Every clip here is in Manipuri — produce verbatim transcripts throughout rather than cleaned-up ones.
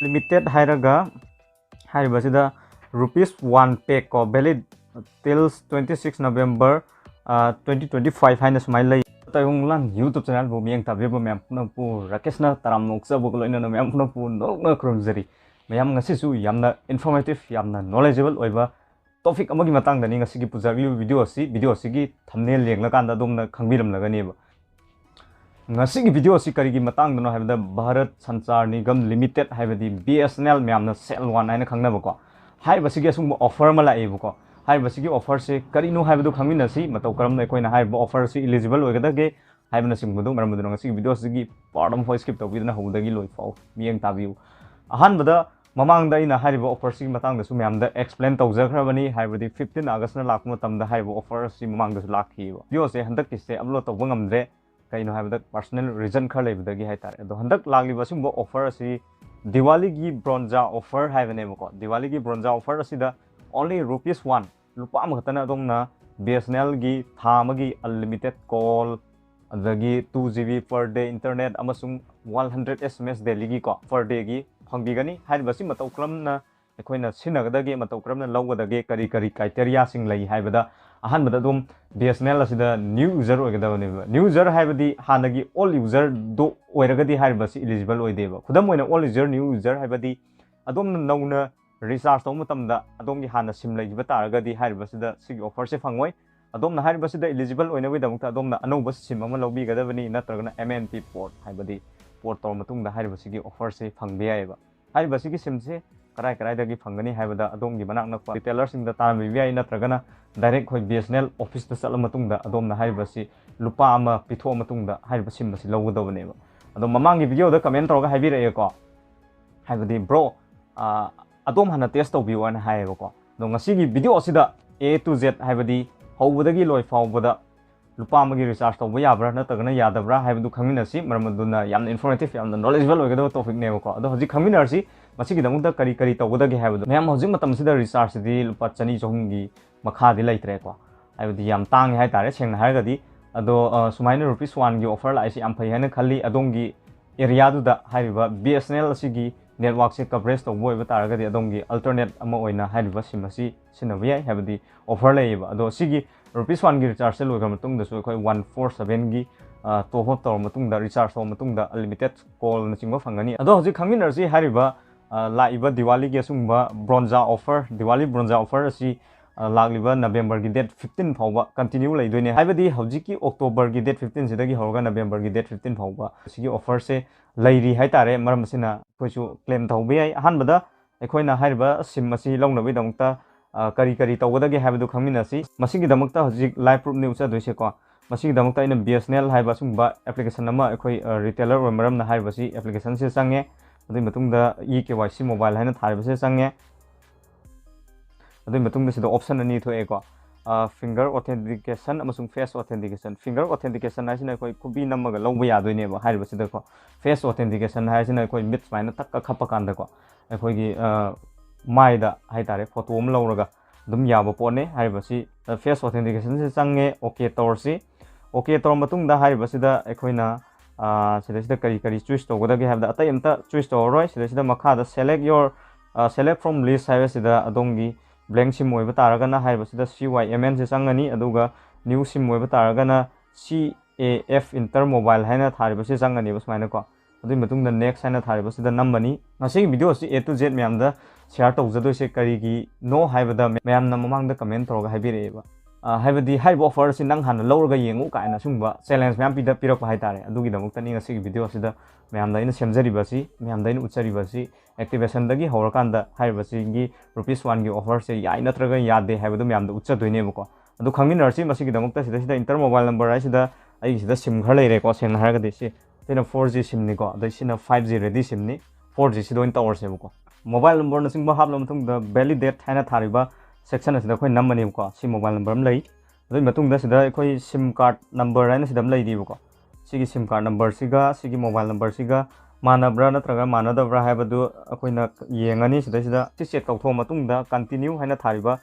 Limited ꯍꯥꯏꯔꯒ ꯍꯥꯏꯔꯤꯕꯁꯤꯗ rupees one pack ꯀꯣ, valid till twenty six November twenty twenty five ꯍꯥꯏꯅ ꯁꯨꯃꯥꯏꯅ ꯂꯩ꯫ ꯇꯥꯏꯕꯪ ꯂꯥꯟ YouTube channelꯕꯨ ꯃꯤꯠꯌꯦꯡ ꯇꯥꯕꯤꯔꯤꯕ ꯃꯌꯥꯝ ꯄꯨꯝꯅꯃꯛꯄꯨ ꯔꯥꯀꯦꯁꯅ ꯇꯔꯥꯝꯅ ꯑꯣꯛꯆꯕꯒ ꯂꯣꯏꯅꯅ ꯃꯌꯥꯝ ꯄꯨꯝꯅꯃꯛꯄꯨ ꯅꯣꯛꯅ ꯈꯨꯔꯨꯝꯖꯔꯤ꯫ ꯃꯌꯥꯝ, ꯉꯁꯤꯁꯨ ꯌꯥꯝꯅ informative, ꯌꯥꯝꯅ knowledgeable ꯑꯣꯏꯕ topic ꯑꯃꯒꯤ ꯃꯇꯥꯡꯗꯅꯤ ꯉꯁꯤꯒꯤ ꯄꯨꯖꯔꯛꯂꯤꯕ video ꯑꯁꯤ꯫ Video ꯑꯁꯤꯒꯤ thumbnail ꯌꯦꯡꯂꯀꯥꯟꯗ ꯑꯗꯣꯝꯅ ꯈꯪꯕꯤꯔꯝꯂꯒꯅꯦꯕ꯫ ꯉꯁꯤꯒꯤ video ꯑꯁꯤ ꯀꯔꯤꯒꯤ ꯃꯇꯥꯡꯗꯅꯣ ꯍꯥꯏꯕꯗ, ꯚꯥꯔꯠ ꯁꯟꯆꯥꯔ ꯅꯤꯒꯝ ꯂꯤꯃꯤꯇꯦꯠ ꯍꯥꯏꯕꯗꯤ BSNL, ꯃꯌꯥꯝꯅ Cell One ꯍꯥꯏꯅ ꯈꯪꯅꯕꯀꯣ, ꯍꯥꯏꯔꯤꯕꯁꯤꯒꯤ ꯑꯁꯤꯒꯨꯝꯕ offer ꯑꯃ ꯂꯥꯛꯑꯦꯕꯀꯣ꯫ ꯍꯥꯏꯔꯤꯕꯁꯤꯒꯤ offerꯁꯦ ꯀꯔꯤꯅꯣ ꯍꯥꯏꯕꯗꯨ ꯈꯪꯃꯤꯟꯅꯁꯤ, ꯃꯇꯧ ꯀꯔꯝꯅ ꯑꯩꯈꯣꯏꯅ ꯍꯥꯏꯔꯤꯕ offer ꯑꯁꯤ eligible ꯑꯣꯏꯒꯗꯒꯦ ꯍꯥꯏꯕꯅꯆꯤꯡꯕꯗꯨ꯫ ꯃꯔꯝ ꯑꯗꯨꯅ ꯉꯁꯤꯒꯤ video ꯑꯁꯤꯒꯤ part ꯑꯃꯐꯥꯎ skip ꯇꯧꯕꯤꯗꯅ ꯍꯧꯕꯗꯒꯤ ꯂꯣꯏꯐꯥꯎ ꯃꯤꯠꯌꯦꯡ ꯇꯥꯕꯤꯌꯨ꯫ ꯑꯍꯥꯟꯕꯗ ꯃꯃꯥꯡꯗ ꯑꯩꯅ ꯍꯥꯏꯔꯤꯕ offerꯁꯤꯒꯤ ꯃꯇꯥꯡꯗꯁꯨ ꯃꯌꯥꯝꯗ explain ꯇꯧꯖꯈ꯭ꯔꯕꯅꯤ, ꯍꯥꯏꯕꯗꯤ fifteen Augustꯅ ꯂꯥꯛꯄ ꯃꯇꯝꯗ ꯍꯥꯏꯔꯤꯕ offer ꯑꯁꯤ ꯃꯃꯥꯡꯗꯁꯨ ꯂꯥꯛꯈꯤꯕ꯫ Videoꯁꯦ ꯍꯟꯗꯛꯀꯤꯁꯦ upload ꯇꯧꯕ ꯉꯝꯗ꯭ꯔꯦ, ꯀꯩꯅꯣ ꯍꯥꯏꯕꯗ personal reason ꯈꯔ ꯂꯩꯕꯗꯒꯤ ꯍꯥꯏꯇꯥꯔꯦ꯫ ꯑꯗꯣ ꯍꯟꯗꯛ ꯂꯥꯛꯂꯤꯕ ꯑꯁꯤꯒꯨꯝꯕ offer ꯑꯁꯤ ꯗꯤꯋꯥꯂꯤꯒꯤ ꯕ꯭ꯔꯣꯟꯖꯥ offer ꯍꯥꯏꯕꯅꯦꯕꯀꯣ꯫ ꯗꯤꯋꯥꯂꯤꯒꯤ ꯕ꯭ꯔꯣꯟꯖꯥ offer ꯑꯁꯤꯗ only rupees one, ꯂꯨꯄꯥ ꯑꯃꯈꯛꯇꯅ ꯑꯗꯣꯝꯅ BSNLꯒꯤ ꯊꯥ ꯑꯃꯒꯤ unlimited call, ꯑꯗꯒꯤ two GB per day internet ꯑꯃꯁꯨꯡ one hundred SMS dailyꯒꯤ ꯀꯣ, per dayꯒꯤ ꯐꯪꯕꯤꯒꯅꯤ꯫ ꯍꯥꯏꯔꯤꯕꯁꯤ ꯃꯇꯧ ꯀꯔꯝꯅ ꯑꯩꯈꯣꯏꯅ ꯁꯤꯖꯤꯟꯅꯒꯗꯒꯦ, ꯃꯇꯧ ꯀꯔꯝꯅ ꯂꯧꯒꯗꯒꯦ, ꯀꯔꯤ ꯀꯔꯤ criteriaꯁꯤꯡ ꯂꯩ ꯍꯥꯏꯕꯗ, ꯑꯍꯥꯟꯕꯗ ꯑꯗꯨꯝ BSNL ꯑꯁꯤꯗ new user ꯑꯣꯏꯒꯗꯕꯅꯦꯕ꯫ New user ꯍꯥꯏꯕꯗꯤ ꯍꯥꯟꯅꯒꯤ old userꯗꯣ ꯑꯣꯏꯔꯒꯗꯤ ꯍꯥꯏꯔꯤꯕꯁꯤ eligible ꯑꯣꯏꯗꯦꯕ꯫ ꯈꯨꯗꯝ ꯑꯣꯏꯅ old user, new user ꯍꯥꯏꯕꯗꯤ ꯑꯗꯣꯝꯅ ꯅꯧꯅ recharge ꯇꯧꯕ ꯃꯇꯝꯗ ꯑꯗꯣꯝꯒꯤ ꯍꯥꯟꯅ SIM ꯂꯩꯈꯤꯕ ꯇꯥꯔꯒꯗꯤ ꯍꯥꯏꯔꯤꯕꯁꯤꯗ ꯁꯤꯒꯤ offerꯁꯦ ꯐꯪꯉꯣꯏ꯫ ꯑꯗꯣꯝꯅ ꯍꯥꯏꯔꯤꯕꯁꯤꯗ eligible ꯑꯣꯏꯅꯕꯒꯤꯗꯃꯛꯇ ꯑꯗꯣꯝꯅ ꯑꯅꯧꯕ SIM ꯑꯃ ꯂꯧꯕꯤꯒꯗꯕꯅꯤ, ꯅꯠꯇ꯭ꯔꯒꯅ MNP port ꯍꯥꯏꯕꯗꯤ port ꯇꯧꯔ ꯃꯇꯨꯡꯗ ꯍꯥꯏꯔꯤꯕꯁꯤꯒꯤ offerꯁꯦ ꯐꯪꯕ ꯌꯥꯏꯑꯕ꯫ ꯍꯥꯏꯔꯤꯕꯁꯤꯒꯤ SIMꯁꯦ ꯀꯔꯥꯏ ꯀꯔꯥꯏꯗꯒꯤ ꯐꯪꯒꯅꯤ ꯍꯥꯏꯕꯗ, ꯑꯗꯣꯝꯒꯤ ꯃꯅꯥꯛ ꯅꯛꯄ retailerꯁꯤꯡꯗ ꯇꯥꯟꯅꯕꯤꯕ ꯌꯥꯏ, ꯅꯠꯇ꯭ꯔꯒꯅ direct ꯑꯩꯈꯣꯏ BSNL officeꯇ ꯆꯠꯂ ꯃꯇꯨꯡꯗ ꯑꯗꯣꯝꯅ ꯍꯥꯏꯔꯤꯕꯁꯤ ꯂꯨꯄꯥ ꯑꯃ ꯄꯤꯊꯣꯛꯑ ꯃꯇꯨꯡꯗ ꯍꯥꯏꯔꯤꯕ SIM ꯑꯁꯤ ꯂꯧꯒꯗꯕꯅꯦꯕ꯫ ꯑꯗꯣ ꯃꯃꯥꯡꯒꯤ videoꯗ comment ꯇꯧꯔꯒ ꯍꯥꯏꯕꯤꯔꯛꯑꯦꯀꯣ, ꯍꯥꯏꯕꯗꯤ bro, ꯑ, ꯑꯗꯣꯝ ꯍꯥꯟꯅ test ꯇꯧꯕꯤꯌꯨ ꯍꯥꯏꯅ ꯍꯥꯏꯌꯦꯕꯀꯣ꯫ ꯑꯗꯣ ꯉꯁꯤꯒꯤ video ꯑꯁꯤꯗ A to Z, ꯍꯥꯏꯕꯗꯤ ꯍꯧꯕꯗꯒꯤ ꯂꯣꯏ ꯐꯥꯎꯕꯗ ꯂꯨꯄꯥ ꯑꯃꯒꯤ recharge ꯇꯧꯕ ꯌꯥꯕ꯭ꯔꯥ ꯅꯠꯇ꯭ꯔꯒꯅ ꯌꯥꯗꯕ꯭ꯔꯥ ꯍꯥꯏꯕꯗꯨ ꯈꯪꯃꯤꯟꯅꯁꯤ꯫ ꯃꯔꯝ ꯑꯗꯨꯅ ꯌꯥꯝꯅ informative, ꯌꯥꯝꯅ knowledgeable ꯑꯣꯏꯒꯗꯕ topicꯅꯦꯕꯀꯣ꯫ ꯑꯗꯣ ꯍꯧꯖꯤꯛ ꯈꯪꯃꯤꯟꯅꯔꯁꯤ ꯃꯁꯤꯒꯤꯗꯃꯛꯇ ꯀꯔꯤ ꯀꯔꯤ ꯇꯧꯒꯗꯒꯦ ꯍꯥꯏꯕꯗꯣ꯫ ꯃꯌꯥꯝ, ꯍꯧꯖꯤꯛ ꯃꯇꯝꯁꯤꯗ rechargeꯁꯤꯗꯤ ꯂꯨꯄꯥ ꯆꯅꯤ ꯆꯍꯨꯝꯒꯤ ꯃꯈꯥꯗꯤ ꯂꯩꯇ꯭ꯔꯦꯀꯣ꯫ ꯍꯥꯏꯕꯗꯤ ꯌꯥꯝ ꯇꯥꯡꯉꯦ ꯍꯥꯏꯇꯥꯔꯦ, ꯁꯦꯡꯅ ꯍꯥꯏꯔꯒꯗꯤ꯫ ꯑꯗꯣ, ꯑ, ꯁꯨꯃꯥꯏꯅ rupees oneꯒꯤ offer ꯂꯥꯛꯏꯁꯤ ꯌꯥꯝ ꯐꯩ ꯍꯥꯏꯅ ꯈꯜꯂꯤ꯫ ꯑꯗꯣꯝꯒꯤ areaꯗꯨꯗ ꯍꯥꯏꯔꯤꯕ BSNL ꯑꯁꯤꯒꯤ networkꯁꯦ coverage ꯇꯧꯕ ꯑꯣꯏꯕ ꯇꯥꯔꯒꯗꯤ ꯑꯗꯣꯝꯒꯤ alternate ꯑꯃ ꯑꯣꯏꯅ ꯍꯥꯏꯔꯤꯕ SIM ꯑꯁꯤ ꯁꯤꯖꯤꯟꯅꯕ ꯌꯥꯏ, ꯍꯥꯏꯕꯗꯤ offer ꯂꯩꯌꯦꯕ꯫ ꯑꯗꯣ ꯁꯤꯒꯤ rupees oneꯒꯤ rechargeꯁꯦ ꯂꯣꯏꯈ꯭ꯔ ꯃꯇꯨꯡꯗꯁꯨ ꯑꯩꯈꯣꯏ one four sevenꯒꯤ top up ꯇꯧꯔ ꯃꯇꯨꯡꯗ, recharge ꯇꯧꯔ ꯃꯇꯨꯡꯗ unlimited callꯅꯆꯤꯡꯕ ꯐꯪꯒꯅꯤ꯫ ꯑꯗꯣ ꯍꯧꯖꯤꯛ ꯈꯪꯃꯤꯟꯅꯔꯁꯤ ꯍꯥꯏꯔꯤꯕ, ꯑ, ꯂꯥꯛꯏꯕ ꯗꯤꯋꯥꯂꯤꯒꯤ ꯑꯁꯤꯒꯨꯝꯕ ꯕ꯭ꯔꯣꯟꯖꯥ offer, ꯗꯤꯋꯥꯂꯤ ꯕ꯭ꯔꯣꯟꯖꯥ offer ꯑꯁꯤ, ꯑ, ꯂꯥꯛꯂꯤꯕ Novemberꯒꯤ date fifteen ꯐꯥꯎꯕ continue ꯂꯩꯗꯣꯏꯅꯦ꯫ ꯍꯥꯏꯕꯗꯤ ꯍꯧꯖꯤꯛꯀꯤ Octoberꯒꯤ date fifteenꯁꯤꯗꯒꯤ ꯍꯧꯔꯒ Novemberꯒꯤ date fifteen ꯐꯥꯎꯕ ꯁꯤꯒꯤ offerꯁꯦ ꯂꯩꯔꯤ ꯍꯥꯏꯇꯥꯔꯦ꯫ ꯃꯔꯝ ꯑꯁꯤꯅ ꯑꯩꯈꯣꯏꯁꯨ claim ꯇꯧꯕ ꯌꯥꯏ꯫ ꯑꯍꯥꯟꯕꯗ ꯑꯩꯈꯣꯏꯅ ꯍꯥꯏꯔꯤꯕ SIM ꯑꯁꯤ ꯂꯧꯅꯕꯒꯤꯗꯃꯛꯇ, ꯑ, ꯀꯔꯤ ꯀꯔꯤ ꯇꯧꯒꯗꯒꯦ ꯍꯥꯏꯕꯗꯨ ꯈꯪꯃꯤꯟꯅꯁꯤ꯫ ꯃꯁꯤꯒꯤꯗꯃꯛꯇ ꯍꯧꯖꯤꯛ live proofꯅꯤ ꯎꯠꯆꯗꯣꯏꯁꯦꯀꯣ꯫ ꯃꯁꯤꯒꯤꯗꯃꯛꯇ ꯑꯩꯅ BSNL ꯍꯥꯏꯕ ꯑꯁꯤꯒꯨꯝꯕ application ꯑꯃ, ꯑꯩꯈꯣꯏ, ꯑ, retailer ꯑꯣꯏꯕ ꯃꯔꯝꯅ ꯍꯥꯏꯔꯤꯕꯁꯤ applicationꯁꯤ ꯆꯪꯉꯦ꯫ ꯑꯗꯨꯒꯤ ꯃꯇꯨꯡꯗ eKYC mobile ꯍꯥꯏꯅ ꯊꯥꯔꯤꯕꯁꯤ ꯆꯪꯉꯦ꯫ ꯑꯗꯨꯒꯤ ꯃꯇꯨꯡꯗ ꯁꯤꯗ option ꯑꯅꯤ ꯊꯣꯛꯑꯦꯀꯣ꯫ ꯑ, finger authentication ꯑꯃꯁꯨꯡ face authentication꯫ Finger authentication ꯍꯥꯏꯁꯤꯅ ꯑꯩꯈꯣꯏ ꯈꯨꯕꯤ ꯅꯝꯃꯒ ꯂꯧꯕ ꯌꯥꯗꯣꯏꯅꯦꯕ ꯍꯥꯏꯔꯤꯕꯁꯤꯗꯀꯣ꯫ Face authentication ꯍꯥꯏꯁꯤꯅ ꯑꯩꯈꯣꯏ ꯃꯤꯠ ꯁꯨꯃꯥꯏꯅ ꯇꯛꯀ ꯈꯞꯄ ꯀꯥꯟꯗꯀꯣ, ꯑꯩꯈꯣꯏꯒꯤ, ꯑ, ꯃꯥꯏꯗ ꯍꯥꯏꯇꯥꯔꯦ, photo ꯑꯃ ꯂꯧꯔꯒ ꯑꯗꯨꯝ ꯌꯥꯕ ꯄꯣꯠꯅꯦ ꯍꯥꯏꯔꯤꯕꯁꯤ꯫ ꯑ, face authenticationꯁꯤ ꯆꯪꯉꯦ, OK ꯇꯧꯔꯁꯤ꯫ OK ꯇꯧꯔ ꯃꯇꯨꯡꯗ ꯍꯥꯏꯔꯤꯕꯁꯤꯗ ꯑꯩꯈꯣꯏꯅ, ꯑ, ꯁꯤꯗꯩꯁꯤꯗ ꯀꯔꯤ ꯀꯔꯤ choose ꯇꯧꯒꯗꯒꯦ ꯍꯥꯏꯕꯗ ꯑꯇꯩ ꯑꯝꯇ choose ꯇꯧꯔꯔꯣꯏ꯫ ꯁꯤꯗꯩꯁꯤꯗ ꯃꯈꯥꯗ select your, ꯑ, select from list ꯍꯥꯏꯕꯁꯤꯗ ꯑꯗꯣꯝꯒꯤ blank SIM ꯑꯣꯏꯕ ꯇꯥꯔꯒꯅ ꯍꯥꯏꯔꯤꯕꯁꯤꯗ CYMNꯁꯦ ꯆꯪꯒꯅꯤ, ꯑꯗꯨꯒ new SIM ꯑꯣꯏꯕ ꯇꯥꯔꯒꯅ CAF enter mobile ꯍꯥꯏꯅ ꯊꯥꯔꯤꯕꯁꯤ ꯆꯪꯒꯅꯦꯕ ꯁꯨꯃꯥꯏꯅꯀꯣ꯫ ꯑꯗꯨꯒꯤ ꯃꯇꯨꯡꯗ next ꯍꯥꯏꯅ ꯊꯥꯔꯤꯕꯁꯤꯗ ꯅꯝꯃꯅꯤ꯫ ꯉꯁꯤꯒꯤ video ꯑꯁꯤ A to Z ꯃꯌꯥꯝꯗ share ꯇꯧꯖꯗꯣꯏꯁꯦ ꯀꯔꯤꯒꯤꯅꯣ ꯍꯥꯏꯕꯗ ꯃꯌꯥꯝꯅ ꯃꯃꯥꯡꯗ comment ꯇꯧꯔꯒ ꯍꯥꯏꯕꯤꯔꯛꯑꯦꯕ꯫ ꯑ, ꯍꯥꯏꯕꯗꯤ ꯍꯥꯏꯔꯤꯕ offer ꯑꯁꯤ ꯅꯪ ꯍꯥꯟꯅ ꯂꯧꯔꯒ ꯌꯦꯡꯉꯨ ꯀꯥꯏꯅ ꯁꯤꯒꯨꯝꯕ challenge ꯃꯌꯥꯝ ꯄꯤꯗ-, ꯄꯤꯔꯛꯄ ꯍꯥꯏꯇꯥꯔꯦ꯫ ꯑꯗꯨꯒꯤꯗꯃꯛꯇꯅꯤ ꯉꯁꯤꯒꯤ video ꯑꯁꯤꯗ ꯃꯌꯥꯝꯗ ꯑꯩꯅ ꯁꯦꯝꯖꯔꯤꯕꯁꯤ, ꯃꯌꯥꯝꯗ ꯑꯩꯅ ꯎꯠꯆꯔꯤꯕꯁꯤ꯫ Activationꯗꯒꯤ ꯍꯧꯔꯀꯥꯟꯗ ꯍꯥꯏꯔꯤꯕꯁꯤꯒꯤ rupees oneꯒꯤ offerꯁꯦ ꯌꯥꯏ ꯅꯠꯇ꯭ꯔꯒ ꯌꯥꯗꯦ ꯍꯥꯏꯕꯗꯨ ꯃꯌꯥꯝꯗ ꯎꯠꯆꯗꯣꯏꯅꯦꯕꯀꯣ꯫ ꯑꯗꯨ ꯈꯪꯃꯤꯟꯅꯔꯁꯤ꯫ ꯃꯁꯤꯒꯤꯗꯃꯛꯇ ꯁꯤꯗꯩꯁꯤꯗ enter mobile number ꯍꯥꯏꯁꯤꯗ ꯑꯩꯒꯤꯁꯤꯗ SIM ꯈꯔ ꯂꯩꯔꯦꯀꯣ, ꯁꯦꯡꯅ ꯍꯥꯏꯔꯒꯗꯤ꯫ ꯁꯤ, ꯁꯤꯅ four G SIMꯅꯤꯀꯣ, ꯑꯗꯩ ꯁꯤꯅ five G ready SIMꯅꯤ꯫ Four Gꯁꯤꯗ ꯑꯣꯏꯅ ꯇꯧꯔꯁꯦꯕꯀꯣ꯫ Mobile numberꯅꯆꯤꯡꯕ ꯍꯥꯞꯂ ꯃꯇꯨꯡꯗ validate ꯍꯥꯏꯅ ꯊꯥꯔꯤꯕ section ꯑꯁꯤꯗ ꯑꯩꯈꯣꯏ ꯅꯝꯃꯅꯦꯕꯀꯣ꯫ ꯁꯤ mobile number ꯑꯃ ꯂꯩ꯫ ꯑꯗꯨꯒꯤ ꯃꯇꯨꯡꯗ ꯁꯤꯗ ꯑꯩꯈꯣꯏ SIM card number ꯍꯥꯏꯅ ꯁꯤꯗ ꯑꯃ ꯂꯩꯔꯤꯕꯀꯣ꯫ ꯁꯤꯒꯤ SIM card numberꯁꯤꯒ ꯁꯤꯒꯤ mobile numberꯁꯤꯒ ꯃꯥꯟꯅꯕ꯭ꯔꯥ ꯅꯠꯇ꯭ꯔꯒ ꯃꯥꯟꯅꯗꯕ꯭ꯔꯥ ꯍꯥꯏꯕꯗꯨ ꯑꯩꯈꯣꯏꯅ ꯌꯦꯡꯉꯅꯤ꯫ ꯁꯤꯗꯩꯁꯤꯗ ꯁꯤ check ꯇꯧꯊꯣꯛꯑ ꯃꯇꯨꯡꯗ continue ꯍꯥꯏꯅ ꯊꯥꯔꯤꯕ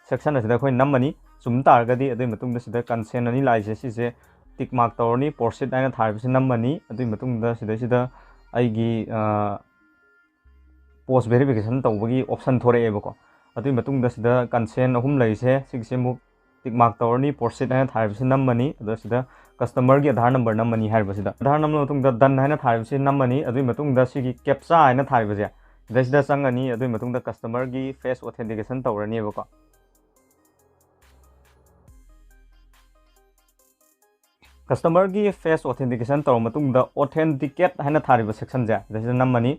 section ꯑꯁꯤꯗ ꯑꯩꯈꯣꯏ ꯅꯝꯃꯅꯤ꯫ ꯆꯨꯝ ꯇꯥꯔꯒꯗꯤ ꯑꯗꯨꯒꯤ ꯃꯇꯨꯡꯗ ꯁꯤꯗ consent ꯑꯅꯤ ꯂꯥꯛꯏꯁꯦ ꯁꯤꯁꯦ tick mark ꯇꯧꯔꯅꯤ, proceed ꯍꯥꯏꯅ ꯊꯥꯔꯤꯕꯁꯤ ꯅꯝꯃꯅꯤ꯫ ꯑꯗꯨꯒꯤ ꯃꯇꯨꯡꯗ ꯁꯤꯗꯩꯁꯤꯗ ꯑꯩꯒꯤ, ꯑ, ꯄꯣꯁ ꯚꯦꯔꯤꯐꯤꯀꯦꯁꯟ ꯇꯧꯕꯒꯤ ꯑꯣꯞꯁꯟ ꯊꯣꯔꯛꯑꯦꯕꯀꯣ꯫ ꯑꯗꯨꯒꯤ ꯃꯇꯨꯡꯗ ꯁꯤꯗ ꯀꯟꯁꯦꯟ ꯑꯍꯨꯝ ꯂꯩꯔꯤꯁꯦ, ꯁꯤꯒꯤꯁꯦ ꯑꯃꯨꯛ ꯇꯤꯛ ꯃꯥꯔꯛ ꯇꯧꯔꯅꯤ, ꯄ꯭ꯔꯣꯁꯤꯠ ꯍꯥꯏꯅ ꯊꯥꯔꯤꯕꯁꯤ ꯅꯝꯃꯅꯤ꯫ ꯑꯗꯣ ꯁꯤꯗ ꯀꯁꯇꯃꯔꯒꯤ ꯑꯙꯥꯔ ꯅꯝꯕꯔ ꯅꯝꯃꯅꯤ ꯍꯥꯏꯔꯤꯕꯁꯤꯗ, ꯑꯙꯥꯔ ꯅꯝꯂꯕ ꯃꯇꯨꯡꯗ ꯗꯟ ꯍꯥꯏꯅ ꯊꯥꯔꯤꯕꯁꯤ ꯅꯝꯃꯅꯤ꯫ ꯑꯗꯨꯒꯤ ꯃꯇꯨꯡꯗ ꯁꯤꯒꯤ ꯀꯦꯞꯆꯥ ꯍꯥꯏꯅ ꯊꯥꯔꯤꯕꯁꯦ ꯁꯤꯗꯩꯁꯤꯗ ꯆꯪꯉꯅꯤ꯫ ꯑꯗꯨꯒꯤ ꯃꯇꯨꯡꯗ ꯀꯁꯇꯃꯔꯒꯤ ꯐꯦꯁ ꯑꯣꯊꯦꯟꯇꯤꯀꯦꯁꯟ ꯇꯧꯔꯅꯦꯕꯀꯣ꯫ ꯀꯁꯇꯃꯔꯒꯤ ꯐꯦꯁ ꯑꯣꯊꯦꯟꯇꯤꯀꯦꯁꯟ ꯇꯧꯔꯕ ꯃꯇꯨꯡꯗ ꯑꯣꯊꯦꯟꯇꯤꯀꯦꯠ ꯍꯥꯏꯅ ꯊꯥꯔꯤꯕ ꯁꯦꯛꯁꯟꯁꯦ ꯁꯤꯗꯩꯁꯤꯗ ꯅꯝꯃꯅꯤ꯫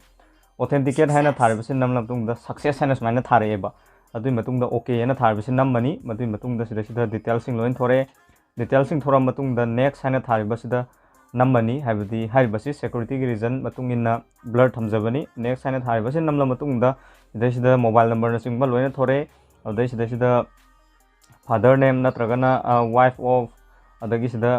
ꯑꯣꯊꯦꯟꯇꯤꯀꯦꯠ ꯍꯥꯏꯅ ꯊꯥꯔꯤꯕꯁꯤ ꯅꯝꯂꯕ ꯃꯇꯨꯡꯗ ꯁꯛꯁꯦꯁ ꯍꯥꯏꯅ ꯁꯨꯃꯥꯏꯅ ꯊꯥꯔꯛꯑꯦꯕ꯫ ꯑꯗꯨꯒꯤ ꯃꯇꯨꯡꯗ ꯑꯣꯀꯦ ꯍꯥꯏꯅ ꯊꯥꯔꯤꯕꯁꯤ ꯅꯝꯃꯅꯤ꯫ ꯃꯗꯨꯒꯤ ꯃꯇꯨꯡꯗ ꯁꯤꯗꯩꯁꯤꯗ ꯗꯤꯇꯦꯜꯁꯤꯡ ꯂꯣꯏꯅ ꯊꯣꯔꯛꯑꯦ꯫ ꯗꯤꯇꯦꯜꯁꯤꯡ ꯊꯣꯔꯛꯑ ꯃꯇꯨꯡꯗ ꯅꯦꯛꯁ ꯍꯥꯏꯅ ꯊꯥꯔꯤꯕꯁꯤꯗ ꯅꯝꯃꯅꯤ, ꯍꯥꯏꯕꯗꯤ ꯍꯥꯏꯔꯤꯕꯁꯤ ꯁꯦꯀ꯭ꯌꯨꯔꯤꯇꯤꯒꯤ ꯔꯤꯖꯟ ꯃꯇꯨꯡ ꯏꯟꯅ ꯕ꯭ꯂꯔ ꯊꯝꯖꯕꯅꯤ꯫ ꯅꯦꯛꯁ ꯍꯥꯏꯅ ꯊꯥꯔꯤꯕꯁꯤ ꯅꯝꯂ ꯃꯇꯨꯡꯗ ꯁꯤꯗꯩꯁꯤꯗ ꯃꯣꯕꯥꯏꯜ ꯅꯝꯕꯔꯅꯆꯤꯡꯕ ꯂꯣꯏꯅ ꯊꯣꯔꯛꯑꯦ꯫ ꯑꯗꯨꯗꯩ ꯁꯤꯗꯩꯁꯤꯗ ꯐꯥꯗꯔ ꯅꯦꯝ ꯅꯠꯇ꯭ꯔꯒꯅ ꯋꯥꯏꯐ ꯑꯣꯐ, ꯑꯗꯒꯤ ꯁꯤꯗ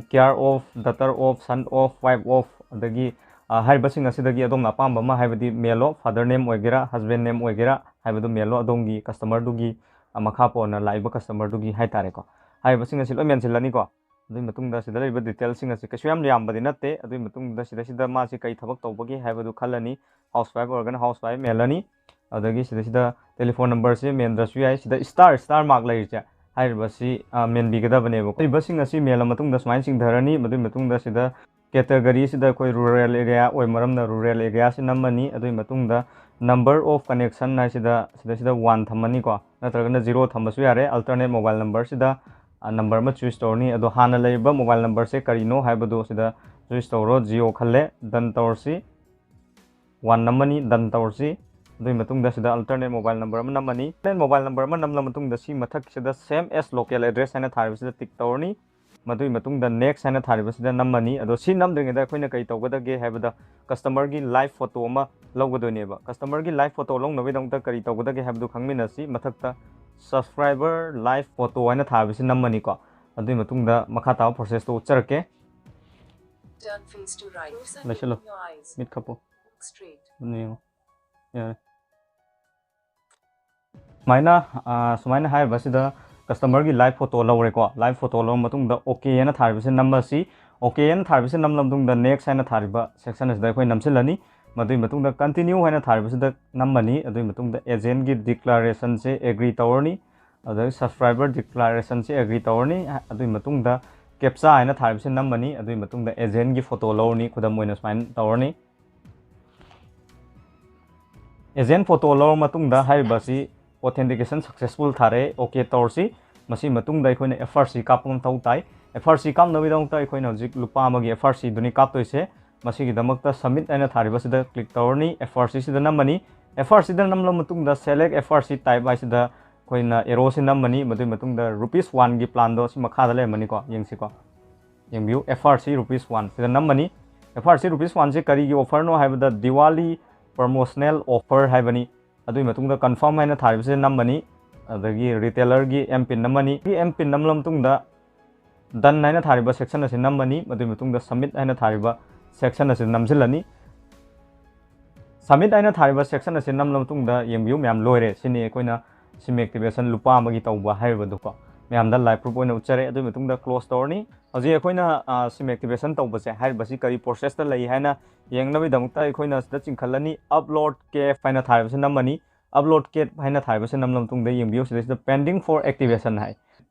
care of, daughter of, son of, wife of, ꯑꯗꯒꯤ ꯑ, ꯍꯥꯏꯔꯤꯕꯁꯤꯡ ꯑꯁꯤꯗꯒꯤ ꯑꯗꯣꯝꯅ ꯑꯄꯥꯝꯕ ꯑꯃ, ꯍꯥꯏꯕꯗꯤ ꯃꯦꯜꯂꯣ, ꯐꯥꯗꯔ ꯅꯦꯝ ꯑꯣꯏꯒꯦꯔꯥ, ꯍꯁꯕꯦꯟ ꯅꯦꯝ ꯑꯣꯏꯒꯦꯔꯥ, ꯍꯥꯏꯕꯗꯨ ꯃꯦꯜꯂꯣ ꯑꯗꯣꯝꯒꯤ ꯀꯁꯇꯃꯔꯗꯨꯒꯤ, ꯑ, ꯃꯈꯥ ꯄꯣꯟꯅ ꯂꯥꯛꯏꯕ ꯀꯁꯇꯃꯔꯗꯨꯒꯤ ꯍꯥꯏꯇꯥꯔꯦꯀꯣ꯫ ꯍꯥꯏꯔꯤꯕꯁꯤꯡ ꯑꯁꯤ ꯂꯣꯏ ꯃꯦꯟꯁꯤꯜꯂꯅꯤꯀꯣ꯫ ꯑꯗꯨꯒꯤ ꯃꯇꯨꯡꯗ ꯁꯤꯗ ꯂꯩꯔꯤꯕ ꯗꯤꯇꯦꯜꯁꯤꯡ ꯑꯁꯤ ꯀꯩꯁꯨ ꯌꯥꯝ ꯌꯥꯝꯕꯗꯤ ꯅꯠꯇꯦ꯫ ꯑꯗꯨꯒꯤ ꯃꯇꯨꯡꯗ ꯁꯤꯗꯩꯁꯤꯗ ꯃꯥꯁꯤ ꯀꯔꯤ ꯊꯕꯛ ꯇꯧꯕꯒꯦ ꯍꯥꯏꯕꯗꯨ ꯈꯜꯂꯅꯤ꯫ ꯍꯥꯎꯁ ꯋꯥꯏꯐ ꯑꯣꯏꯔꯒꯅ ꯍꯥꯎꯁ ꯋꯥꯏꯐ ꯃꯦꯜꯂꯅꯤ꯫ ꯑꯗꯒꯤ ꯁꯤꯗꯩꯁꯤꯗ ꯇꯦꯂꯤꯐꯣꯟ ꯅꯝꯕꯔꯁꯦ ꯃꯦꯟꯗ꯭ꯔꯁꯨ ꯌꯥꯏ꯫ ꯁꯤꯗ ꯁ꯭ꯇꯥꯔ, ꯁ꯭ꯇꯥꯔ ꯃꯥꯔꯛ ꯂꯩꯔꯤꯁꯦ, ꯍꯥꯏꯔꯤꯕꯁꯤ, ꯑ, ꯃꯦꯟꯕꯤꯒꯗꯕꯅꯦꯕꯀꯣ꯫ ꯂꯩꯔꯤꯕꯁꯤꯡ ꯑꯁꯤ ꯃꯦꯜꯂ ꯃꯇꯨꯡꯗ ꯁꯨꯃꯥꯏꯅ ꯆꯤꯡꯊꯔꯅꯤ꯫ ꯃꯗꯨꯒꯤ ꯃꯇꯨꯡꯗ ꯁꯤꯗ ꯀꯦꯇꯒꯔꯤꯁꯤꯗ ꯑꯩꯈꯣꯏ ꯔꯨꯔꯦꯜ ꯑꯦꯔꯤꯌꯥ ꯑꯣꯏ ꯃꯔꯝꯅ ꯔꯨꯔꯦꯜ ꯑꯦꯔꯤꯌꯥꯁꯤ ꯅꯝꯃꯅꯤ꯫ ꯑꯗꯨꯒꯤ ꯃꯇꯨꯡꯗ ꯅꯝꯕꯔ ꯑꯣꯐ ꯀꯅꯦꯛꯁꯟ ꯍꯥꯏꯁꯤꯗ ꯁꯤꯗꯩꯁꯤꯗ ꯋꯥꯟ ꯊꯝꯃꯅꯤꯀꯣ, ꯅꯠꯇ꯭ꯔꯒꯅ ꯖꯤꯔꯣ ꯊꯝꯕꯁꯨ ꯌꯥꯔꯦ꯫ ꯑꯜꯇꯔꯅꯦꯠ ꯃꯣꯕꯥꯏꯜ ꯅꯝꯕꯔꯁꯤꯗ, ꯑ, ꯅꯝꯕꯔ ꯑꯃ ꯆꯨꯁ ꯇꯧꯔꯅꯤ꯫ ꯑꯗꯣ ꯍꯥꯟꯅ ꯂꯩꯔꯤꯕ ꯃꯣꯕꯥꯏꯜ ꯅꯝꯕꯔꯁꯦ ꯀꯔꯤꯅꯣ ꯍꯥꯏꯕꯗꯨ ꯁꯤꯗ ꯆꯨꯁ ꯇꯧꯔꯣ꯫ ꯖꯤꯑꯣ ꯈꯜꯂꯦ, ꯗꯟ ꯇꯧꯔꯁꯤ꯫ ꯋꯥꯟ ꯅꯝꯃꯅꯤ, ꯗꯟ ꯇꯧꯔꯁꯤ꯫ ꯑꯗꯨꯒꯤ ꯃꯇꯨꯡꯗ ꯁꯤꯗ ꯑꯜꯇꯔꯅꯦꯠ ꯃꯣꯕꯥꯏꯜ ꯅꯝꯕꯔ ꯑꯃ ꯅꯝꯃꯅꯤ꯫ ꯑꯜꯇꯔꯅꯦꯠ ꯃꯣꯕꯥꯏꯜ ꯅꯝꯕꯔ ꯑꯃ ꯅꯝꯂ ꯃꯇꯨꯡꯗ ꯁꯤ ꯃꯊꯛꯁꯤꯗ ꯁꯦꯝ ꯑꯦꯁ ꯂꯣꯀꯦꯜ ꯑꯦꯗ꯭ꯔꯦꯁ ꯍꯥꯏꯅ ꯊꯥꯔꯤꯕꯁꯤꯗ ꯇꯤꯛ ꯇꯧꯔꯅꯤ꯫ ꯃꯗꯨꯒꯤ ꯃꯇꯨꯡꯗ ꯅꯦꯛꯁ ꯍꯥꯏꯅ ꯊꯥꯔꯤꯕꯁꯤꯗ ꯅꯝꯃꯅꯤ꯫ ꯑꯗꯣ ꯁꯤ ꯅꯝꯗ꯭ꯔꯤꯉꯩꯗ ꯑꯩꯈꯣꯏꯅ ꯀꯔꯤ ꯇꯧꯒꯗꯒꯦ ꯍꯥꯏꯕꯗ ꯀꯁꯇꯃꯔꯒꯤ ꯂꯥꯏꯚ ꯐꯣꯇꯣ ꯑꯃ ꯂꯧꯒꯗꯣꯏꯅꯦꯕ꯫ ꯀꯁꯇꯃꯔꯒꯤ ꯂꯥꯏꯚ ꯐꯣꯇꯣ ꯂꯧꯅꯕꯒꯤꯗꯃꯛꯇ ꯀꯔꯤ ꯇꯧꯒꯗꯒꯦ ꯍꯥꯏꯕꯗꯨ ꯈꯪꯃꯤꯟꯅꯁꯤ꯫ ꯃꯊꯛꯇ ꯁꯕꯁꯀ꯭ꯔꯥꯏꯕꯔ ꯂꯥꯏꯚ ꯐꯣꯇꯣ ꯍꯥꯏꯅ ꯊꯥꯕꯁꯤ ꯅꯝꯃꯅꯤꯀꯣ꯫ ꯑꯗꯨꯒꯤ ꯃꯇꯨꯡꯗ ꯃꯈꯥ ꯇꯥꯕ ꯄ꯭ꯔꯣꯁꯦꯁꯇꯨ ꯎꯠꯆꯔꯛꯀꯦ꯫ Turn face to right. ꯂꯩꯁꯤꯜꯂꯨ꯫ Your eyes. Mid ꯈꯞꯄꯨ꯫ Look straight. ꯑꯗꯨꯅ ꯌꯦꯡꯉꯨ꯫ ꯌꯥꯔꯦ꯫ ꯁꯨꯃꯥꯏꯅ, ꯑ, ꯁꯨꯃꯥꯏꯅ ꯍꯥꯏꯔꯤꯕꯁꯤꯗ ꯀꯁꯇꯃꯔꯒꯤ ꯂꯥꯏꯚ ꯐꯣꯇꯣ ꯂꯧꯔꯦꯀꯣ꯫ ꯂꯥꯏꯚ ꯐꯣꯇꯣ ꯂꯧꯔ ꯃꯇꯨꯡꯗ ꯑꯣꯀꯦ ꯍꯥꯏꯅ ꯊꯥꯔꯤꯕꯁꯤ ꯅꯝꯃꯁꯤ꯫ ꯑꯣꯀꯦ ꯍꯥꯏꯅ ꯊꯥꯔꯤꯕꯁꯤ ꯅꯝꯂ ꯃꯇꯨꯡꯗ ꯅꯦꯛꯁ ꯍꯥꯏꯅ ꯊꯥꯔꯤꯕ ꯁꯦꯛꯁꯟ ꯑꯁꯤꯗ ꯑꯩꯈꯣꯏ ꯅꯝꯁꯤꯜꯂꯅꯤ꯫ ꯃꯗꯨꯒꯤ ꯃꯇꯨꯡꯗ continue ꯍꯥꯏꯅ ꯊꯥꯔꯤꯕꯁꯤꯗ ꯅꯝꯃꯅꯤ꯫ ꯑꯗꯨꯒꯤ ꯃꯇꯨꯡꯗ agentꯒꯤ declarationꯁꯦ agree ꯇꯧꯔꯅꯤ꯫ ꯑꯗꯒꯤ subscriber declarationꯁꯦ agree ꯇꯧꯔꯅꯤ꯫ ꯑꯗꯨꯒꯤ ꯃꯇꯨꯡꯗ captcha ꯍꯥꯏꯅ ꯊꯥꯔꯤꯕꯁꯦ ꯅꯝꯃꯅꯤ꯫ ꯑꯗꯨꯒꯤ ꯃꯇꯨꯡꯗ agentꯒꯤ photo ꯂꯧꯔꯅꯤ꯫ ꯈꯨꯗꯝ ꯑꯣꯏꯅ ꯁꯨꯃꯥꯏꯅ ꯇꯧꯔꯅꯤ꯫ Agent photo ꯂꯧꯔ ꯃꯇꯨꯡꯗ ꯍꯥꯏꯔꯤꯕ ꯑꯁꯤ authentication successful ꯊꯥꯔꯛꯑꯦ, okay ꯇꯧꯔꯁꯤ꯫ ꯃꯁꯤ ꯃꯇꯨꯡꯗ ꯑꯩꯈꯣꯏꯅ F R C ꯀꯥꯞꯄ ꯃꯊꯧ ꯇꯥꯏ꯫ F R C ꯀꯥꯞꯅꯕꯒꯤꯗꯃꯛꯇ ꯑꯩꯈꯣꯏꯅ ꯍꯧꯖꯤꯛ ꯂꯨꯄꯥ ꯑꯃꯒꯤ F R Cꯗꯨꯅꯤ ꯀꯥꯞꯇꯣꯏꯁꯦ꯫ ꯃꯁꯤꯒꯤꯗꯃꯛꯇ submit ꯍꯥꯏꯅ ꯊꯥꯔꯤꯕꯁꯤꯗ click ꯇꯧꯔꯅꯤ, F R Cꯁꯤꯗ ꯅꯝꯃꯅꯤ꯫ F R Cꯗ ꯅꯝꯂꯕ ꯃꯇꯨꯡꯗ select F R C type ꯍꯥꯏꯁꯤꯗ ꯑꯩꯈꯣꯏꯅ arrowꯁꯤ ꯅꯝꯃꯅꯤ꯫ ꯃꯗꯨꯒꯤ ꯃꯇꯨꯡꯗ rupees oneꯒꯤ planꯗꯣ ꯁꯤ ꯃꯈꯥꯗ ꯂꯩꯔꯝꯃꯅꯤꯀꯣ, ꯌꯦꯡꯁꯤꯀꯣ꯫ ꯌꯦꯡꯕꯤꯌꯨ, F R C rupees one ꯁꯤꯗ ꯅꯝꯃꯅꯤ꯫ F R C rupees oneꯁꯦ ꯀꯔꯤꯒꯤ offerꯅꯣ ꯍꯥꯏꯕꯗ Diwali promotional offer ꯍꯥꯏꯕꯅꯤ꯫ ꯑꯗꯨꯒꯤ ꯃꯇꯨꯡꯗ confirm ꯍꯥꯏꯅ ꯊꯥꯔꯤꯕꯁꯤꯗ ꯅꯝꯃꯅꯤ꯫ ꯑꯗꯒꯤ retailerꯒꯤ M pin ꯅꯝꯃꯅꯤ꯫ ꯁꯤ M pin ꯅꯝꯂꯕ ꯃꯇꯨꯡꯗ done ꯍꯥꯏꯅ ꯊꯥꯔꯤꯕ section ꯑꯁꯤ ꯅꯝꯃꯅꯤ꯫ ꯃꯗꯨꯒꯤ ꯃꯇꯨꯡꯗ submit ꯍꯥꯏꯅ ꯊꯥꯔꯤꯕ section ꯑꯁꯤ ꯅꯝꯁꯤꯜꯂꯅꯤ꯫ Submit ꯍꯥꯏꯅ ꯊꯥꯔꯤꯕ section ꯑꯁꯤ ꯅꯝꯂꯕ ꯃꯇꯨꯡꯗ ꯌꯦꯡꯕꯤꯌꯨ ꯃꯌꯥꯝ, ꯂꯣꯏꯔꯦ꯫ ꯁꯤꯅꯤ ꯑꯩꯈꯣꯏꯅ SIM activation ꯂꯨꯄꯥ ꯑꯃꯒꯤ ꯇꯧꯕ ꯍꯥꯏꯔꯤꯕꯗꯨꯀꯣ꯫ ꯃꯌꯥꯝꯗ live proof ꯑꯣꯏꯅ ꯎꯠꯆꯔꯦ꯫ ꯑꯗꯨꯒꯤ ꯃꯇꯨꯡꯗ close ꯇꯧꯔꯅꯤ꯫ ꯍꯧꯖꯤꯛ ꯑꯩꯈꯣꯏꯅ, ꯑ, SIM activation ꯇꯧꯕꯁꯦ ꯍꯥꯏꯔꯤꯕꯁꯤ ꯀꯔꯤ processꯇ ꯂꯩ ꯍꯥꯏꯅ ꯌꯦꯡꯅꯕꯒꯤꯗamꯛꯇ ꯑꯩꯈꯣꯏꯅ ꯁꯤꯗ ꯆꯤꯡꯈꯠꯂꯅꯤ꯫ Upload cap ꯍꯥꯏꯅ ꯊꯥꯔꯤꯕꯁꯤ ꯅꯝꯃꯅꯤ꯫ Upload cap ꯍꯥꯏꯅ ꯊꯥꯔꯤꯕꯁꯤ ꯅꯝꯂꯕ ꯃꯇꯨꯡꯗ ꯌꯦꯡꯕꯤꯌꯨ, ꯁꯤꯗꯩꯁꯤꯗ pending for activation ꯍꯥꯏ꯫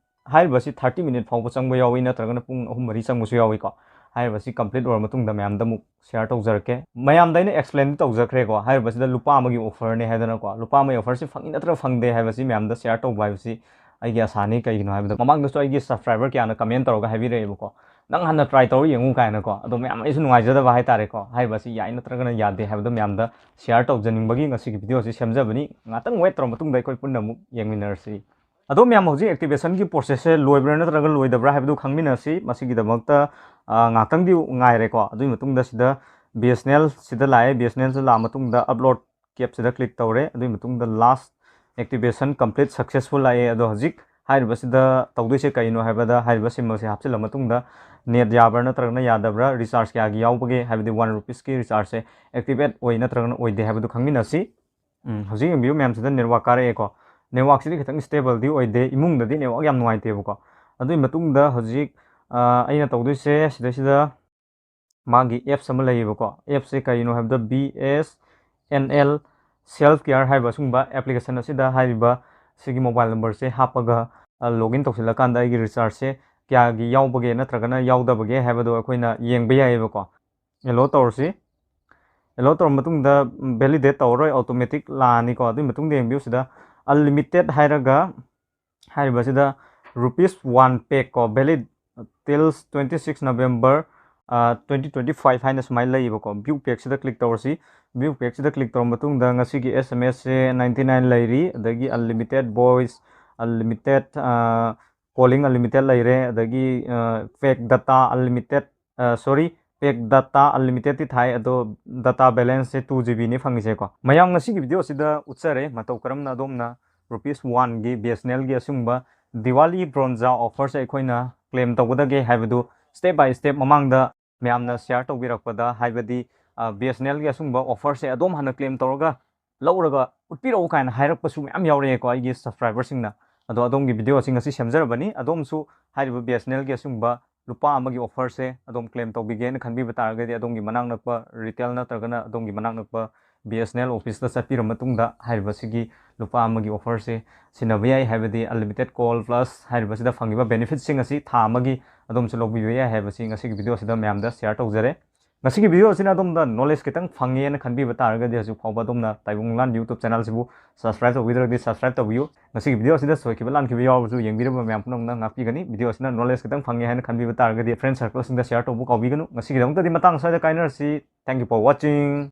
ꯍꯥꯏꯔꯤꯕꯁꯤ thirty minute ꯐꯥꯎꯕ ꯆꯪꯕ ꯌꯥꯎꯏ, ꯅꯠꯇ꯭ꯔꯒꯅ ꯄꯨꯡ ꯑꯍꯨꯝ ꯃꯔꯤ ꯆꯪꯕꯁꯨ ꯌꯥꯎꯏꯀꯣ꯫ ꯍꯥꯏꯔꯤꯕꯁꯤ complete ꯑꯣꯏꯔ ꯃꯇꯨꯡꯗ ꯃꯌꯥꯝꯗ ꯑꯃꯨꯛ share ꯇꯧꯖꯔꯛꯀꯦ꯫ ꯃꯌꯥꯝꯗ ꯑꯩꯅ explain ꯇꯧꯖꯈ꯭ꯔꯦꯀꯣ, ꯍꯥꯏꯔꯤꯕꯁꯤꯗ ꯂꯨꯄꯥ ꯑꯃꯒꯤ offerꯅꯦ ꯍꯥꯏꯗꯅꯀꯣ꯫ ꯂꯨꯄꯥ ꯑꯃꯒꯤ offerꯁꯤ ꯐꯪꯉꯤ ꯅꯠꯇ꯭ꯔꯒ ꯐꯪꯗꯦ ꯍꯥꯏꯕꯁꯤ ꯃꯌꯥꯝꯗ share ꯇꯧꯕ ꯍꯥꯏꯕꯁꯤ ꯑꯩꯒꯤ ꯑꯁꯥꯅꯤ꯫ ꯀꯩꯒꯤꯅꯣ ꯍꯥꯏꯕꯗ ꯃꯃꯥꯡꯗꯁꯨ ꯑꯩꯒꯤ subscriber ꯀꯌꯥꯅ comment ꯇꯧꯔꯒ ꯍꯥꯏꯕꯤꯔꯛꯑꯦꯕꯀꯣ, "ꯅꯪ ꯍꯥꯟꯅ try ꯇꯧꯔ ꯌꯦꯡꯉꯨ" ꯀꯥꯏꯅꯀꯣ꯫ ꯑꯗꯣ ꯃꯌꯥꯝ ꯑꯩꯁꯨ ꯅꯨꯡꯉꯥꯏꯖꯗꯕ ꯍꯥꯏꯇꯥꯔꯦꯀꯣ꯫ ꯍꯥꯏꯔꯤꯕꯁꯤ ꯌꯥꯏ ꯅꯠꯇ꯭ꯔꯒꯅ ꯌꯥꯗꯦ ꯍꯥꯏꯕꯗꯣ ꯃꯌꯥꯝꯗ share ꯇꯧꯖꯅꯤꯡꯕꯒꯤ ꯉꯁꯤꯒꯤ videoꯁꯤ ꯁꯦꯝꯖꯕꯅꯤ꯫ ꯉꯥꯛꯇꯪ wait ꯇꯧꯔ ꯃꯇꯨꯡꯗ ꯑꯩꯈꯣꯏ ꯄꯨꯟꯅ ꯑꯃꯨꯛ ꯌꯦꯡꯃꯤꯟꯅꯔꯁꯤ꯫ ꯑꯗꯣ ꯃꯌꯥꯝ, ꯍꯧꯖꯤꯛ activationꯒꯤ processꯁꯦ ꯂꯣꯏꯕ꯭ꯔꯥ ꯅꯠꯇ꯭ꯔꯒ ꯂꯣꯏꯗꯕ꯭ꯔꯥ ꯍꯥꯏꯕꯗꯨ ꯈꯪꯃꯤꯟꯅꯁꯤ꯫ ꯃꯁꯤꯒꯤꯗꯃꯛꯇ, ꯑ, ꯉꯥꯛꯇꯪꯗꯤ ꯉꯥꯏꯔꯦꯀꯣ꯫ ꯑꯗꯨꯒꯤ ꯃꯇꯨꯡꯗ ꯁꯤꯗ BSNL ꯁꯤꯗ ꯂꯥꯛꯑꯦ꯫ BSNLꯁꯤꯗ ꯂꯥꯛꯑ ꯃꯇꯨꯡꯗ upload capꯁꯤꯗ click ꯇꯧꯔꯦ꯫ ꯑꯗꯨꯒꯤ ꯃꯇꯨꯡꯗ last activation complete successful ꯂꯥꯛꯑꯦ꯫ ꯑꯗꯣ ꯍꯧꯖꯤꯛ ꯍꯥꯏꯔꯤꯕꯁꯤꯗ ꯇꯧꯗꯣꯏꯁꯦ ꯀꯩꯅꯣ ꯍꯥꯏꯕꯗ, ꯍꯥꯏꯔꯤꯕ SIM ꯑꯁꯤ ꯍꯥꯞꯆꯤꯜꯂ ꯃꯇꯨꯡꯗ net ꯌꯥꯕ꯭ꯔꯥ ꯅꯠꯇ꯭ꯔꯒꯅ ꯌꯥꯗꯕ꯭ꯔꯥ, recharge ꯀꯌꯥꯒꯤ ꯌꯥꯎꯕꯒꯦ, ꯍꯥꯏꯕꯗꯤ one rupeesꯀꯤ rechargeꯁꯦ activate ꯑꯣꯏ ꯅꯠꯇ꯭ꯔꯒꯅ ꯑꯣꯏꯗꯦ ꯍꯥꯏꯕꯗꯨ ꯈꯪꯃꯤꯟꯅꯁꯤ꯫ ꯎꯝ, ꯍꯧꯖꯤꯛ ꯌꯦꯡꯕꯤꯌꯨ ꯃꯌꯥꯝꯁꯤꯗ network ꯀꯥꯔꯛꯑꯦꯀꯣ꯫ Networkꯁꯤꯗꯤ ꯈꯤꯇꯪ stableꯗꯤ ꯑꯣꯏꯗꯦ, ꯏꯃꯨꯡꯗꯗꯤ network ꯌꯥꯝ ꯅꯨꯡꯉꯥꯏꯇꯦꯕꯀꯣ꯫ ꯑꯗꯨꯒꯤ ꯃꯇꯨꯡꯗ ꯍꯧꯖꯤꯛ, ꯑ, ꯑꯩꯅ ꯇꯧꯗꯣꯏꯁꯦ ꯁꯤꯗꯩꯁꯤꯗ ꯃꯥꯒꯤ ꯑꯦꯞꯁ ꯑꯃ ꯂꯩꯌꯦꯕꯀꯣ꯫ ꯑꯦꯞꯁꯦ ꯀꯔꯤꯅꯣ ꯍꯥꯏꯕꯗ B S N L Self Care ꯍꯥꯏꯕ ꯑꯁꯤꯒꯨꯝꯕ ꯑꯦꯄ꯭ꯂꯤꯀꯦꯁꯟ ꯑꯁꯤꯗ ꯍꯥꯏꯔꯤꯕ ꯁꯤꯒꯤ ꯃꯣꯕꯥꯏꯜ ꯅꯝꯕꯔꯁꯦ ꯍꯥꯞꯄꯒ ꯂꯣꯒ ꯏꯟ ꯇꯧꯁꯤꯜꯂꯀꯥꯟꯗ ꯑꯩꯒꯤ ꯔꯤꯆꯥꯔꯖꯁꯦ ꯀꯌꯥꯒꯤ ꯌꯥꯎꯕꯒꯦ ꯅꯠꯇ꯭ꯔꯒꯅ ꯌꯥꯎꯗꯕꯒꯦ ꯍꯥꯏꯕꯗꯣ ꯑꯩꯈꯣꯏꯅ ꯌꯦꯡꯕ ꯌꯥꯏꯌꯦꯕꯀꯣ꯫ ꯑꯦꯂꯣ ꯇꯧꯔꯁꯤ꯫ ꯑꯦꯂꯣ ꯇꯧꯔ ꯃꯇꯨꯡꯗ ꯚꯦꯂꯤꯗꯦꯠ ꯇꯧꯔꯔꯣꯏ, ꯑꯣꯇꯣꯃꯦꯇꯤꯛ ꯂꯥꯛꯑꯅꯤꯀꯣ꯫ ꯑꯗꯨꯒꯤ ꯃꯇꯨꯡꯗ ꯌꯦꯡꯕꯤꯌꯨ ꯁꯤꯗ ꯑꯟꯂꯤꯃꯤꯇꯦꯠ ꯍꯥꯏꯔꯒ ꯍꯥꯏꯔꯤꯕꯁꯤꯗ ꯔꯨꯄꯤꯁ ꯋꯥꯟ ꯄꯦꯛ ꯀꯣ, ꯚꯦꯂꯤꯠ ꯇꯤꯜ twenty six November twenty twenty five ꯍꯥꯏꯅ ꯁꯨꯃꯥꯏꯅ ꯂꯩꯌꯦꯕꯀꯣ꯫ ꯚ꯭ꯌꯨ ꯄꯦꯛꯁꯤꯗ ꯀ꯭ꯂꯤꯛ ꯇꯧꯔꯁꯤ꯫ ꯚ꯭ꯌꯨ ꯄꯦꯛꯁꯤꯗ ꯀ꯭ꯂꯤꯛ ꯇꯧꯔ ꯃꯇꯨꯡꯗ ꯉꯁꯤꯒꯤ ꯑꯦꯁ ꯑꯦꯝ ꯑꯦꯁꯁꯦ ꯅꯥꯏꯟꯇꯤ ꯅꯥꯏꯟ ꯂꯩꯔꯤ, ꯑꯗꯒꯤ unlimited voice, unlimited calling unlimited ꯂꯩꯔꯦ, ꯑꯗꯒꯤ ꯄꯦꯛ ꯗꯇꯥ ꯑꯟꯂꯤꯃꯤꯇꯦꯠ, ꯁꯣꯔꯤ, ꯄꯦꯛ ꯗꯇꯥ ꯑꯟꯂꯤꯃꯤꯇꯦꯠꯇꯤ ꯊꯥꯏ, ꯑꯗꯣ ꯗꯇꯥ ꯕꯦꯂꯦꯟꯁꯁꯦ ꯇꯨ ꯖꯤ ꯕꯤꯅꯤ ꯐꯪꯉꯤꯁꯦꯀꯣ꯫ ꯃꯌꯥꯝ ꯉꯁꯤꯒꯤ ꯚꯤꯗꯤꯑꯣ ꯑꯁꯤꯗ ꯎꯠꯆꯔꯦ ꯃꯇꯧ ꯀꯔꯝꯅ ꯑꯗꯣꯝꯅ ꯔꯨꯄꯤꯁ ꯋꯥꯟꯒꯤ ꯕꯤ ꯑꯦꯁ ꯑꯦꯟ ꯑꯦꯜꯒꯤ ꯑꯁꯤꯒꯨꯝꯕ ꯗꯤꯋꯥꯂꯤ ꯕꯣꯅꯁ ꯑꯣꯐꯔꯁꯦ ꯑꯩꯈꯣꯏꯅ ꯀ꯭ꯂꯦꯝ ꯇꯧꯒꯗꯒꯦ ꯍꯥꯏꯕꯗꯨ ꯁ꯭ꯇꯦꯞ ꯕꯥꯏ ꯁ꯭ꯇꯦꯞ ꯃꯃꯥꯡꯗ ꯃꯌꯥꯝꯅ ꯁꯤꯌꯥꯔ ꯇꯧꯕꯤꯔꯛꯄꯗ, ꯍꯥꯏꯕꯗꯤ ꯕꯤ ꯑꯦꯁ ꯑꯦꯟ ꯑꯦꯜꯒꯤ ꯑꯁꯤꯒꯨꯝꯕ ꯑꯣꯐꯔꯁꯦ ꯑꯗꯣꯝ ꯍꯥꯟꯅ ꯀ꯭ꯂꯦꯝ ꯇꯧꯔꯒ ꯂꯧꯔꯒ ꯎꯠꯄꯤꯔꯛꯎ ꯀꯥꯏꯅ ꯍꯥꯏꯔꯛꯄꯁꯨ ꯃꯌꯥꯝ ꯌꯥꯎꯔꯛꯑꯦꯀꯣ ꯑꯩꯒꯤ ꯁꯕꯁꯀ꯭ꯔꯥꯏꯕꯔꯁꯤꯡꯅ꯫ ꯑꯗꯣ ꯑꯗꯣꯝꯒꯤ ꯚꯤꯗꯤꯑꯣ ꯑꯁꯤ ꯉꯁꯤ ꯁꯦꯝꯖꯔꯕꯅꯤ꯫ ꯑꯗꯣꯝꯁꯨ ꯍꯥꯏꯔꯤꯕ ꯕꯤ ꯑꯦꯁ ꯑꯦꯟ ꯑꯦꯜꯒꯤ ꯑꯁꯤꯒꯨꯝꯕ ꯂꯨꯄꯥ ꯑꯃꯒꯤ ꯑꯣꯐꯔꯁꯦ ꯑꯗꯣꯝ ꯀ꯭ꯂꯦꯝ ꯇꯧꯕꯤꯒꯦꯅ ꯈꯟꯕꯤꯕ ꯇꯥꯔꯒꯗꯤ, ꯑꯗꯣꯝꯒꯤ ꯃꯅꯥꯛ ꯅꯛꯄ ꯔꯤꯇꯦꯜ ꯅꯠꯇ꯭ꯔꯒꯅ ꯑꯗꯣꯝꯒꯤ ꯃꯅꯥꯛ ꯅꯛꯄ ꯕꯤ ꯑꯦꯁ ꯑꯦꯟ ꯑꯦꯜ ꯑꯣꯐꯤꯁꯇ ꯆꯠꯄꯤꯔ ꯃꯇꯨꯡꯗ ꯍꯥꯏꯔꯤꯕꯁꯤꯒꯤ ꯂꯨꯄꯥ ꯑꯃꯒꯤ ꯑꯣꯐꯔꯁꯦ ꯁꯤꯟꯅꯕ ꯌꯥꯏ, ꯍꯥꯏꯕꯗꯤ ꯑꯟꯂꯤꯃꯤꯇꯦꯠ ꯀꯣꯜ ꯄ꯭ꯂꯁ ꯍꯥꯏꯔꯤꯕꯁꯤꯗ ꯐꯪꯉꯤꯕ ꯕꯦꯅꯤꯐꯤꯠꯁꯤꯡ ꯑꯁꯤ ꯊꯥ ꯑꯃꯒꯤ ꯑꯗꯣꯝꯁꯨ ꯂꯧꯕꯤꯕ ꯌꯥꯏ ꯍꯥꯏꯕꯁꯤ ꯉꯁꯤꯒꯤ ꯚꯤꯗꯤꯑꯣꯁꯤꯗ ꯃꯌꯥꯝꯗ ꯁꯤꯌꯥꯔ ꯇꯧꯖꯔꯦ꯫ ꯉꯁꯤꯒꯤ ꯚꯤꯗꯤꯑꯣ ꯑꯁꯤꯅ ꯑꯗꯣꯝꯗ ꯅꯣꯂꯦꯖ ꯈꯤꯇꯪ ꯐꯪꯉꯦꯅ ꯈꯟꯕꯤꯕ ꯇꯥꯔꯒꯗꯤ, ꯍꯧꯖꯤꯛ ꯐꯥꯎꯕ ꯑꯗꯣꯝꯅ ꯇꯥꯏꯕꯪ ꯂꯥꯟ YouTube ꯆꯦꯅꯦꯜꯁꯤꯕꯨ ꯁꯕꯁꯀ꯭ꯔꯥꯏꯕ ꯇꯧꯕꯤꯗ꯭ꯔꯒꯗꯤ ꯁꯕꯁꯀ꯭ꯔꯥꯏꯕ ꯇꯧꯕꯤꯌꯨ꯫ ꯉꯁꯤꯒꯤ ꯚꯤꯗꯤꯑꯣ ꯑꯁꯤꯗ ꯁꯣꯏꯈꯤꯕ ꯂꯥꯟꯈꯤꯕ ꯌꯥꯎꯔꯕꯁꯨ ꯌꯦꯡꯕꯤꯔꯤꯕ ꯃꯌꯥꯝ ꯄꯨꯝꯅꯃꯛꯅ ꯉꯥꯛꯄꯤꯒꯅꯤ꯫ ꯚꯤꯗꯤꯑꯣ ꯑꯁꯤꯅ ꯅꯣꯂꯦꯖ ꯈꯤꯇꯪ ꯐꯪꯉꯦ ꯍꯥꯏꯅ ꯈꯟꯕꯤꯕ ꯇꯥꯔꯒꯗꯤ ꯐ꯭ꯔꯦꯟ ꯁꯔꯀꯜꯁꯤꯡꯗ ꯁꯤꯌꯥꯔ ꯇꯧꯕ ꯀꯥꯎꯕꯤꯒꯅꯨ꯫ ꯉꯁꯤꯒꯤꯗꯃꯛꯇꯗꯤ ꯃꯇꯥꯡ ꯑꯁ꯭ꯋꯥꯏꯗ ꯀꯥꯏꯅꯔꯁꯤ꯫ Thank you for watching.